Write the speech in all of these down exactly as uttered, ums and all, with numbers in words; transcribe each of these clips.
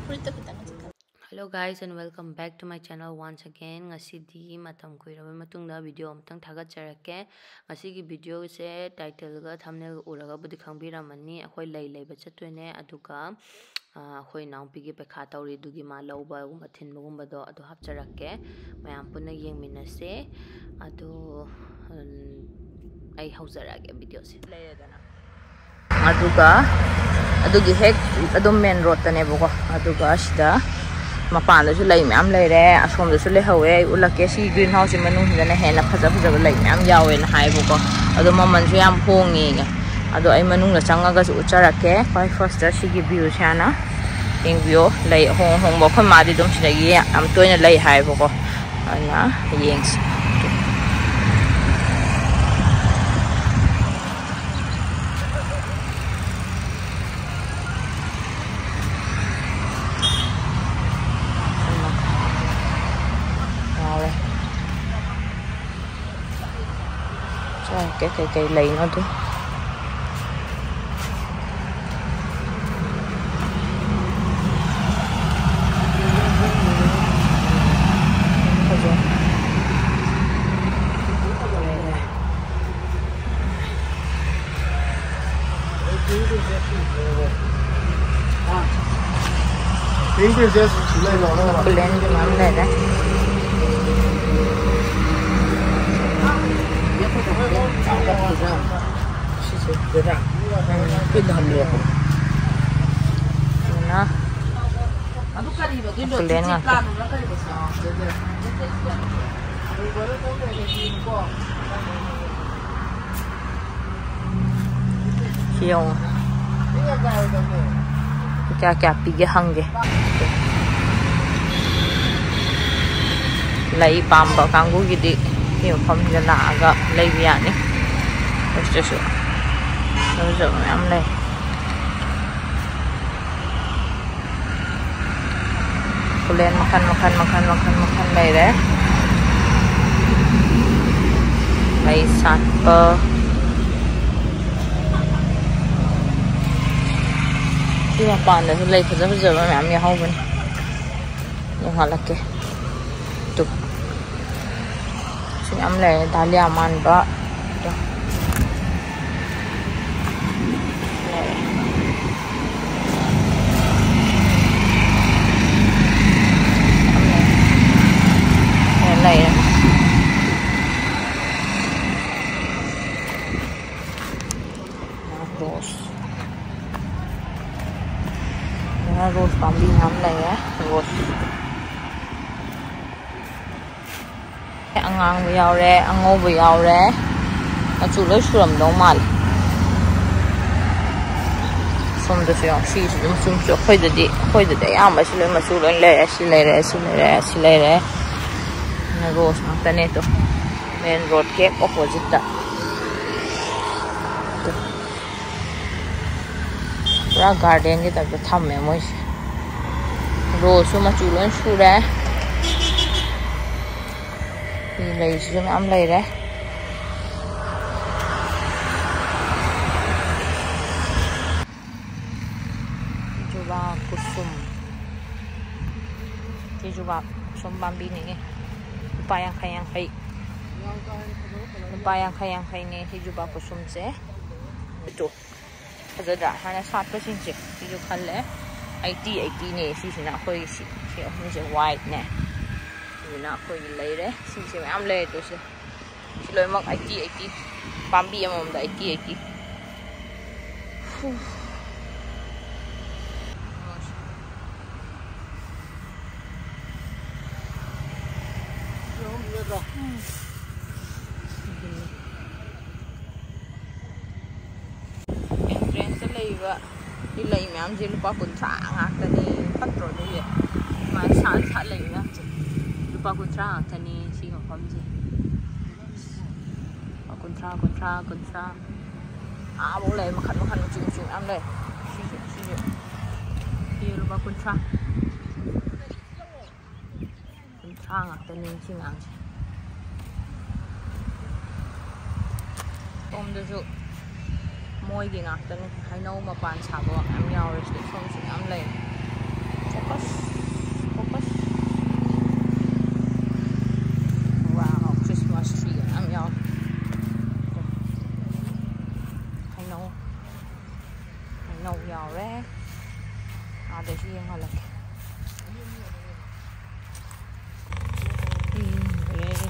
ꯐꯨꯔꯤꯠꯇꯣ ꯈꯤꯇꯪ ꯍꯧꯖꯤꯛ ꯈꯜꯂꯣ꯫ Hello guys and welcome back to my channel once again. ꯉꯁꯤꯗꯤ ꯃꯇꯝ ꯀꯨꯏꯔꯕ ꯃꯇꯨꯡꯗ ꯚꯤꯗꯤꯑꯣ ꯑꯃꯇꯪ ꯊꯥꯒꯠꯆꯔꯛꯀꯦ꯫ ꯉꯁꯤꯒꯤ ꯚꯤꯗꯤꯑꯣꯁꯦ ꯇꯥꯏꯇꯜꯒ ꯊꯝꯅꯦꯜꯒ ꯎꯔꯒꯕꯨꯗꯤ ꯈꯪꯕꯤꯔꯝꯃꯅꯤ꯫ ꯑꯩꯈꯣꯏ ꯂꯩ ꯂꯩꯕ ꯆꯠꯇꯣꯏꯅꯦ, ꯑꯗꯨꯒ ꯑꯩꯈꯣꯏ ꯏꯅꯥꯎꯄꯤꯒꯤ ꯄꯩꯈꯥ ꯇꯧꯔꯤ, ꯑꯗꯨꯒꯤ ꯃꯥ ꯂꯧꯕꯒꯨꯝꯕ ꯊꯤꯟꯕꯒꯨꯝꯕꯗꯣ ꯑꯗꯨ ꯍꯥꯞꯆꯔꯛꯀꯦ꯫ ꯃꯌꯥꯝ ꯄꯨꯟꯅ ꯌꯦꯡꯃꯤꯟꯅꯁꯦ꯫ ꯑꯗꯣ ꯑꯩ ꯍꯧꯖꯔꯛꯑꯒꯦ ꯚꯤꯗꯤꯑꯣꯁꯦ꯫ ꯂꯩꯔꯦꯗꯅ꯫ ꯑꯗꯨꯒ ꯑꯗꯨꯒꯤ ꯍꯦꯛ ꯑꯗꯨꯝ ꯃꯦꯟ ꯔꯣꯠꯇꯅꯦꯕꯀꯣ꯫ ꯑꯗꯨꯒ ꯁꯤꯗ ꯃꯄꯥꯟꯗꯁꯨ ꯂꯩ ꯃꯌꯥꯝ ꯂꯩꯔꯦ, ꯑꯁꯣꯝꯗꯁꯨ ꯂꯩꯍꯧꯋꯦ꯫ ꯑꯩ ꯎꯠꯂꯛꯀꯦ꯫ ꯁꯤ ꯒ꯭ꯔꯤꯟ ꯍꯥꯎꯁꯁꯤ ꯃꯅꯨꯡꯁꯤꯗꯅ ꯍꯦꯟꯅ ꯐꯖ ꯐꯖꯕ ꯂꯩ ꯃꯌꯥꯝ ꯌꯥꯎꯋꯦꯅ ꯍꯥꯏꯌꯦꯕꯀꯣ꯫ ꯑꯗꯣ ꯃꯃꯜꯁꯨ ꯌꯥꯝ ꯍꯣꯡꯉꯦꯌꯦ꯫ ꯑꯗꯣ ꯑꯩ ꯃꯅꯨꯡꯗ ꯆꯪꯉꯒꯁꯨ ꯎꯠꯆꯔꯛꯀꯦ꯫ ꯈ꯭ꯋꯥꯏ ꯐꯥꯔꯁꯇ ꯁꯤꯒꯤ ꯚ꯭ꯌꯨꯁꯦ ꯍꯥꯟꯅ ꯌꯦꯡꯕꯤꯌꯣ꯫ ꯂꯩ ꯑꯍꯣꯡ ꯑꯍꯣꯡꯕ ꯑꯩꯈꯣꯏ ꯃꯥꯗꯤ ꯑꯗꯨꯝ ꯁꯤꯗꯒꯤ ꯌꯥꯝ ꯇꯣꯏꯅ ꯂꯩ ꯍꯥꯏꯌꯦꯕꯀꯣ꯫ ꯑꯗꯨꯅ ꯌꯦꯡꯁꯤ꯫ ꯉꯥꯎꯔꯦ꯫ ꯆꯥꯔꯛꯀꯦ ꯀꯩꯀꯩ ꯂꯩꯅꯣ ꯑꯗꯨ꯫ ꯐꯖꯩ꯫ ꯄꯤꯡ ꯄ꯭ꯔꯤꯟꯁꯦꯁ ꯂꯩꯔꯣ, ꯅꯪ? ꯀꯨꯂꯦꯟꯒꯤ ꯃꯌꯥꯝ ꯂꯩꯔꯦ꯫ ꯁꯤꯁꯦ ꯕꯦꯔꯥ꯫ ꯎꯝ꯫ ꯄꯤꯛꯅ ꯍꯜꯂꯦ꯫ ꯑꯗꯨꯅ ꯀꯨꯂꯦꯟ ꯉꯥꯛꯇ꯫ ꯁꯤ ꯌꯦꯡꯉꯣ꯫ ꯀꯌꯥ ꯀꯌꯥ ꯄꯤꯒꯦ ꯍꯪꯒꯦ꯫ ꯂꯩ ꯄꯥꯝꯕ ꯀꯥꯡꯕꯨꯒꯤꯗꯤ ꯁꯤ ꯃꯐꯝꯁꯤꯗ ꯂꯥꯛꯑꯒ ꯂꯩꯕ ꯌꯥꯅꯤ꯫ ꯑꯁꯤꯗꯁꯨ ꯐꯖ ꯐꯖꯕ ꯃꯌꯥꯝ ꯂꯩ꯫ ꯀꯨꯂꯦꯟ ꯃꯈꯜ ꯃꯈꯜ, ꯃꯈꯜ ꯃꯈꯜ, ꯃꯈꯜ ꯂꯩꯔꯦ꯫ ꯂꯩ ꯁꯥꯠꯄ꯫ ꯁꯤ ꯃꯄꯥꯟꯗꯁꯨ ꯂꯩ ꯐꯖ ꯐꯖꯕ ꯃꯌꯥꯝ ꯌꯥꯎꯍꯧꯕꯅꯤ꯫ ꯌꯦꯡꯍꯜꯂꯛꯀꯦ꯫ ꯇꯨ꯫ ꯁꯤ ꯌꯥꯝ ꯂꯩꯔꯦ, ꯗꯥꯂꯤꯌꯥ ꯃꯥꯟꯕ꯫ ꯇꯨ꯫ ꯂꯩꯔꯦ꯫ ꯂꯩꯔꯦ꯫ ꯔꯣꯁ꯫ ꯔꯣꯁ ꯄꯥꯝꯕꯤ ꯃꯌꯥꯝ ꯂꯩꯔꯦ꯫ ꯔꯣꯁ꯫ ꯑꯉꯥꯡꯕ ꯌꯥꯎꯔꯦ, ꯑꯉꯧꯕ ꯌꯥꯎꯔꯦ꯫ ꯃꯆꯨ ꯂꯣꯏ ꯁꯨꯔꯝꯗꯧ ꯃꯥꯜꯂꯦ꯫ ꯁꯣꯝꯗꯁꯨ ꯌꯦꯡꯉꯣ, ꯁꯤꯁꯨ ꯑꯗꯨꯝ ꯃꯆꯨ ꯃꯆꯨ꯫ ꯑꯩꯈꯣꯏꯗꯗꯤ, ꯑꯩꯈꯣꯏꯗꯗꯤ ꯑꯌꯥꯝꯕ ꯁꯤ ꯂꯣꯏ ꯃꯆꯨ ꯂꯣꯏ ꯂꯩꯔꯦ꯫ ꯁꯤ ꯂꯩꯔꯦ, ꯁꯤ ꯂꯩꯔꯦ, ꯁꯤ ꯂꯩꯔꯦ꯫ ꯔꯣꯁ ꯉꯥꯛꯇꯅꯦ꯫ ꯇꯨ, ꯃꯦꯟ ꯔꯣꯗ ꯍꯦꯛ ꯑꯣꯄꯣꯖꯤꯠꯇ꯫ ꯇꯨ꯫ ꯄꯨꯔꯥ ꯒꯥꯔꯗꯦꯟꯒꯤ ꯇꯥꯏꯞꯇ ꯊꯝꯃꯦ ꯃꯣꯏꯁꯦ꯫ ꯔꯣꯁꯁꯨ ꯃꯆꯨ ꯂꯣꯏ ꯁꯨꯔꯦ꯫ ꯐꯤ ꯂꯩꯁꯤꯁꯨ ꯃꯌꯥꯝ ꯂꯩꯔꯦ꯫ ꯖꯨꯕꯥ ꯀꯨꯁꯨꯝ꯫ ꯁꯤ ꯖꯨꯕꯥ ꯀꯨꯁꯨꯝ ꯄꯥꯝꯕꯤꯅꯦ꯫ ꯂꯨꯄꯥ ꯌꯥꯡꯈꯩ ꯌꯥꯡꯈꯩ꯫ ꯂꯨꯄꯥ ꯌꯥꯡꯈꯩ ꯌꯥꯡꯈꯩꯅꯦ ꯁꯤ ꯖꯨꯕꯥ ꯀꯨꯁꯨꯝꯁꯦ꯫ ꯇꯨ꯫ ꯐꯖꯗ꯭ꯔꯥ? ꯍꯥꯟꯅ ꯁꯥꯠꯄꯁꯤꯡꯁꯦ ꯁꯤꯁꯨ ꯈꯜꯂꯦ꯫ ꯑꯩꯠꯇꯤ, ꯑꯩꯠꯇꯤꯅꯦ꯫ ꯁꯤꯁꯤꯅ ꯑꯩꯈꯣꯏꯒꯤ ꯁꯤ, ꯁꯤ ꯑꯍꯨꯝꯁꯦ ꯋꯥꯏꯠꯅꯦ꯫ ꯁꯤꯁꯤꯅ ꯑꯩꯈꯣꯏꯒꯤ ꯂꯩꯔꯦ꯫ ꯁꯤꯁꯦ ꯃꯌꯥꯝ ꯂꯩꯔꯦ꯫ ꯇꯨ ꯁꯤ꯫ ꯁꯤ ꯂꯣꯏꯅꯃꯛ ꯑꯩꯠꯇꯤ, ꯑꯩꯠꯇꯤ꯫ ꯄꯥꯝꯕꯤ ꯑꯃꯃꯝꯗ ꯑꯩꯠꯇꯤ, ꯑꯩꯠꯇꯤ꯫ ꯍꯨ꯫ ꯑꯦꯟꯇ꯭ꯔꯦꯟꯁꯇ ꯂꯩꯔꯤꯕ ꯁꯤ ꯂꯩ ꯃꯌꯥꯝꯁꯦ ꯂꯨꯄꯥ ꯀꯨꯟꯊ꯭ꯔꯥ ꯉꯥꯛꯇꯅꯤ꯫ ꯐꯠꯇ꯭ꯔꯣ ꯑꯗꯨꯗꯤ? ꯁꯨꯃꯥꯏꯅ ꯁꯥꯠ ꯁꯥꯠ ꯂꯩ ꯃꯌꯥꯝꯁꯦ ꯂꯨꯄꯥ ꯀꯨꯟꯊ꯭ꯔꯥ ꯉꯥꯛꯇꯅꯤ ꯁꯤ ꯃꯐꯝꯁꯦ꯫ ꯂꯨꯄꯥ ꯀꯨꯟꯊ꯭ꯔꯥ, ꯀꯨꯟꯊ꯭ꯔꯥ, ꯀꯨꯟꯊ꯭ꯔꯥ꯫ ꯑꯥꯐꯥꯎ ꯂꯩ, ꯃꯈꯜ ꯃꯈꯜ ꯃꯆꯨ ꯃꯆꯨ ꯃꯌꯥꯝ ꯂꯩ꯫ ꯁꯤꯁꯦ, ꯁꯤꯁꯦ꯫ ꯁꯤ ꯂꯨꯄꯥ ꯀꯨꯟꯊ꯭ꯔꯥ꯫ ꯀꯨꯟꯊ꯭ꯔꯥ ꯉꯥꯛꯇꯅꯦ ꯁꯤ ꯃꯌꯥꯝꯁꯦ꯫ ꯁꯣꯝꯗꯁꯨ ꯃꯣꯏꯒꯤ ꯉꯥꯛꯇꯅꯤ꯫ ꯍꯩꯅꯧ ꯃꯄꯥꯟ ꯁꯥꯕ ꯃꯌꯥꯝ ꯌꯥꯎꯔꯦ ꯁꯤꯗ, ꯁꯣꯝꯁꯨ ꯃꯌꯥꯝ ꯂꯩꯔꯦ꯫ Focus, focus. Wow, Christmas tree ꯃꯌꯥꯝ ꯌꯥꯎꯔꯦ꯫ ꯍꯩꯅꯧ, ꯍꯩꯅꯧ ꯌꯥꯎꯔꯦ꯫ ꯑꯥꯗꯁꯨ ꯌꯦꯡꯍꯜꯂꯛꯀꯦ꯫ ꯎꯝ, ꯂꯣꯏꯔꯦ꯫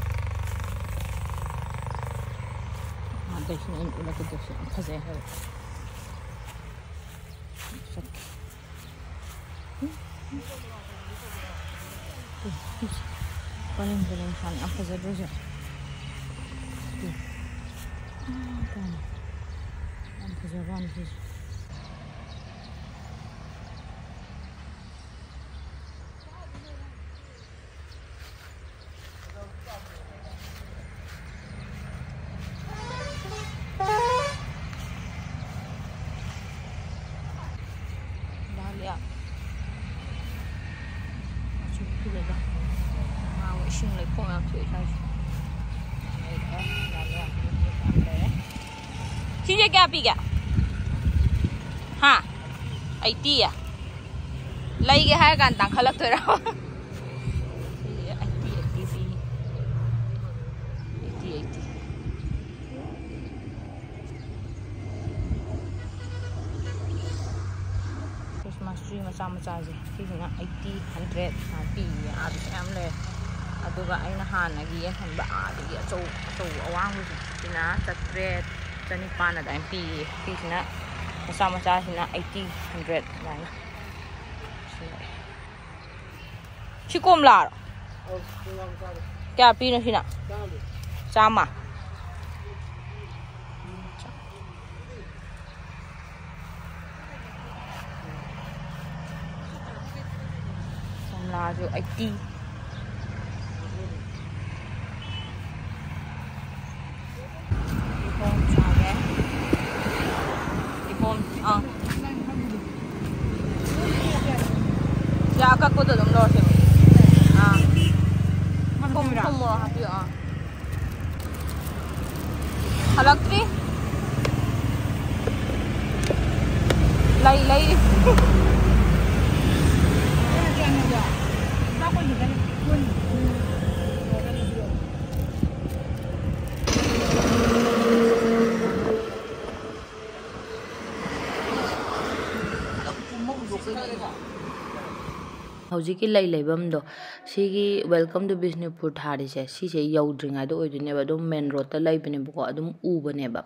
ꯑꯥꯗꯁꯨ ꯑꯩꯅ ꯎꯠꯂꯛꯀꯗꯕꯁꯦ ꯌꯥꯝ ꯐꯖꯩ ꯍꯥꯏꯕ꯫ ꯆꯠꯀꯦ꯫ ꯄꯔꯦꯡ ꯄꯔꯦꯡ ꯁꯥꯠꯂꯦ, ꯌꯥꯝ ꯐꯖꯗ꯭ꯔꯣ ꯁꯦ? ꯌꯥꯝ ꯐꯖꯕ ꯋꯥꯅꯤ ꯁꯤꯁꯦ꯫ ꯗꯥꯂꯤꯌꯥ꯫ ꯃꯆꯨ ꯐꯖꯕ꯫ ꯉꯥꯎ ꯏꯁꯤꯡ ꯂꯩꯈꯣꯝ ꯌꯥꯝ ꯊꯣꯛꯑꯦ ꯁ꯭ꯋꯥꯏꯁꯦ꯫ ꯂꯩꯔꯦ꯫ ꯗꯥꯂꯤꯌꯥ ꯌꯥꯝ ꯂꯩꯔꯦ꯫ ꯁꯤꯁꯦ ꯀꯌꯥ ꯄꯤꯒꯦ? ꯍꯥ? ꯑꯩꯠꯇꯤ꯫ ꯂꯩꯒꯦ ꯍꯥꯏꯔ ꯀꯥꯟꯗ ꯇꯥꯡꯈꯠꯂꯛꯇꯣꯏꯔꯥ? ꯁꯤꯁꯦ ꯑꯩꯠꯇꯤ, ꯑꯩꯠꯇꯤ ꯄꯤ꯫ ꯑꯩꯠꯇꯤ, ꯑꯩꯠꯇꯤ꯫ Christmas tree ꯃꯆꯥ ꯃꯆꯥꯁꯦ, ꯁꯤꯁꯤꯅ ꯑꯩꯠꯇꯤ, ꯍꯟꯗ꯭ꯔꯦꯠ ꯁꯨꯃꯥꯏꯅ ꯄꯤꯌꯦ꯫ ꯑꯥꯗꯁꯨ ꯃꯌꯥꯝ ꯂꯩꯔꯦ꯫ ꯑꯗꯨꯒ ꯑꯩꯅ ꯍꯥꯟꯅꯒꯤ ꯌꯦꯡꯍꯟꯕ ꯑꯥꯗꯒꯤ ꯑꯆꯧ ꯑꯆꯧꯕ ꯑꯋꯥꯡꯕꯁꯤꯅ ꯆꯥꯇ꯭ꯔꯦꯠ, ꯆꯅꯤꯄꯥꯟ ꯑꯗꯨꯃꯥꯏꯅ ꯄꯤꯌꯦ꯫ ꯁꯤꯁꯤꯅ ꯃꯆꯥ ꯃꯆꯥꯁꯤꯅ ꯑꯩꯠꯇꯤ, ꯍꯟꯗ꯭ꯔꯦꯠ ꯑꯗꯨꯃꯥꯏꯅ꯫ ꯁꯤ ꯀꯣꯝꯂꯥꯔꯣ? ꯑꯧ, ꯀꯣꯝꯂꯥ ꯃꯆꯥꯗꯣ꯫ ꯀꯌꯥ ꯄꯤꯅꯣ ꯁꯤꯅ? ꯆꯥꯝꯃ꯫ ꯆꯥꯝꯃ꯫ ꯀꯣꯝꯂꯥꯁꯨ ꯑꯩꯠꯇꯤ꯫ ꯀꯤꯍꯣꯝ ꯆꯥꯒꯦ꯫ ꯀꯤꯍꯣꯝ, ꯑꯥ꯫ ꯌꯥ ꯑꯀꯛꯄꯗꯣ ꯑꯗꯨꯝ ꯂꯧꯔꯁꯦꯕ꯫ ꯑꯥ꯫ ꯊꯨꯝ, ꯊꯨꯝ ꯃꯣꯔꯣꯛ ꯍꯥꯞꯄꯤꯌꯣ, ꯑꯥ꯫ ꯍꯜꯂꯛꯇ꯭ꯔꯤ? ꯑꯩ ꯂꯩꯔꯤ꯫ ꯍꯧꯖꯤꯛꯀꯤ ꯂꯩ ꯂꯩꯐꯝꯗꯣ, ꯁꯤꯒꯤ Welcome to Bishnupur ꯊꯥꯔꯤꯁꯦ, ꯁꯤꯁꯦ ꯌꯧꯗ꯭ꯔꯤꯉꯩꯗ ꯑꯣꯏꯗꯣꯏꯅꯦꯕ꯫ ꯑꯗꯨꯝ ꯃꯦꯟ ꯔꯣꯗꯇ ꯂꯩꯕꯅꯦꯕꯀꯣ, ꯑꯗꯨꯝ ꯎꯕꯅꯦꯕ꯫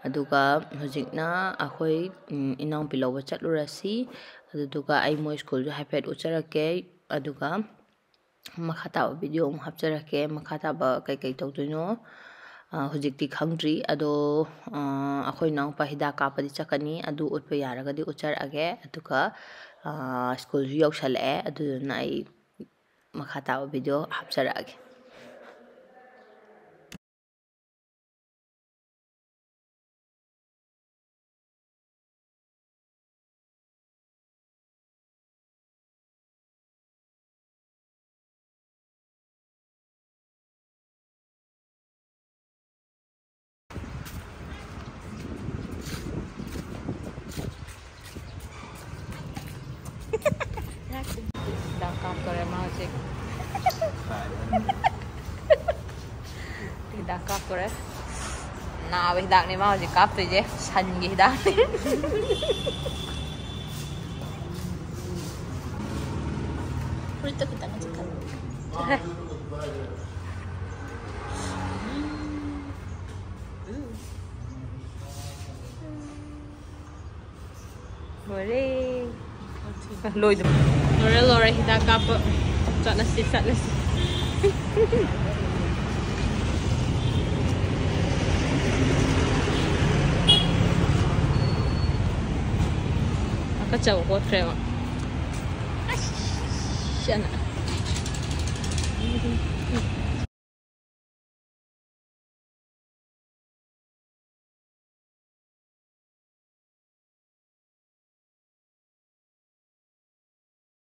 ꯑꯗꯨꯒ ꯍꯧꯖꯤꯛꯅ ꯑꯩꯈꯣꯏ, ꯎꯝ, ꯏꯅꯥꯎꯄꯤ ꯂꯧꯕ ꯆꯠꯂꯨꯔꯁꯤ꯫ ꯑꯗꯨꯗꯨꯒ ꯑꯩ ꯃꯣꯏ ꯁ꯭ꯀꯨꯜꯁꯨ ꯍꯥꯏꯐꯦꯠ ꯎꯠꯆꯔꯛꯀꯦ꯫ ꯑꯗꯨꯒ ꯃꯈꯥ ꯇꯥꯕ ꯚꯤꯗꯤꯑꯣ ꯑꯃꯨꯛ ꯍꯥꯞꯆꯔꯛꯀꯦ꯫ ꯃꯈꯥ ꯇꯥꯕ ꯀꯩꯀꯩ ꯇꯧꯗꯣꯏꯅꯣ, ꯑ, ꯍꯧꯖꯤꯛꯇꯤ ꯈꯪꯗ꯭ꯔꯤ꯫ ꯑꯗꯣ, ꯑ, ꯑꯩꯈꯣꯏ ꯏꯅꯥꯎꯄꯥ ꯍꯤꯗꯥꯛ ꯀꯥꯞꯄꯗꯤ ꯆꯠꯀꯅꯤ꯫ ꯑꯗꯨ ꯎꯠꯄ ꯌꯥꯔꯒꯗꯤ ꯎꯠꯆꯔꯛꯑꯒꯦ꯫ ꯑꯗꯨꯒ, ꯑ, ꯁ꯭ꯀꯨꯜꯁꯨ ꯌꯧꯁꯜꯂꯛꯑꯦ꯫ ꯑꯗꯨꯗꯨꯅ ꯑꯩ ꯃꯈꯥ ꯇꯥꯕ ꯚꯤꯗꯤꯑꯣ ꯍꯥꯞꯆꯔꯛꯑꯒꯦ꯫ ꯍꯤꯗꯥꯛ ꯀꯥꯞꯇꯣꯔꯦ ꯃꯥ ꯍꯧꯖꯤꯛ꯫ ꯍꯤꯗꯥꯛ ꯀꯥꯞꯇꯣꯔꯦ꯫ ꯅꯥꯕ ꯍꯤꯗꯥꯛꯅꯦ ꯃꯥ ꯍꯧꯖꯤꯛ ꯀꯥꯞꯇꯣꯏꯁꯦ, ꯁꯟꯒꯤ ꯍꯤꯗꯥꯛꯅꯦ꯫ ꯐꯨꯔꯤꯠꯇꯣ ꯈꯤꯇꯪ ꯆꯤꯛꯈꯠꯂꯣ꯫ ꯂꯣꯏꯔꯦ꯫ ꯂꯣꯏꯗ꯭ꯔꯣ? ꯂꯣꯏꯔꯦ, ꯂꯣꯏꯔꯦ꯫ ꯍꯤꯗꯥꯛ ꯀꯥꯞꯄ ꯆꯠꯂꯁꯤ, ꯆꯠꯂꯁꯤ꯫ ꯍꯥꯀꯠꯆꯕ ꯍꯣꯠꯈ꯭ꯔꯦꯕ꯫ ꯑꯁ! ꯑꯅ꯫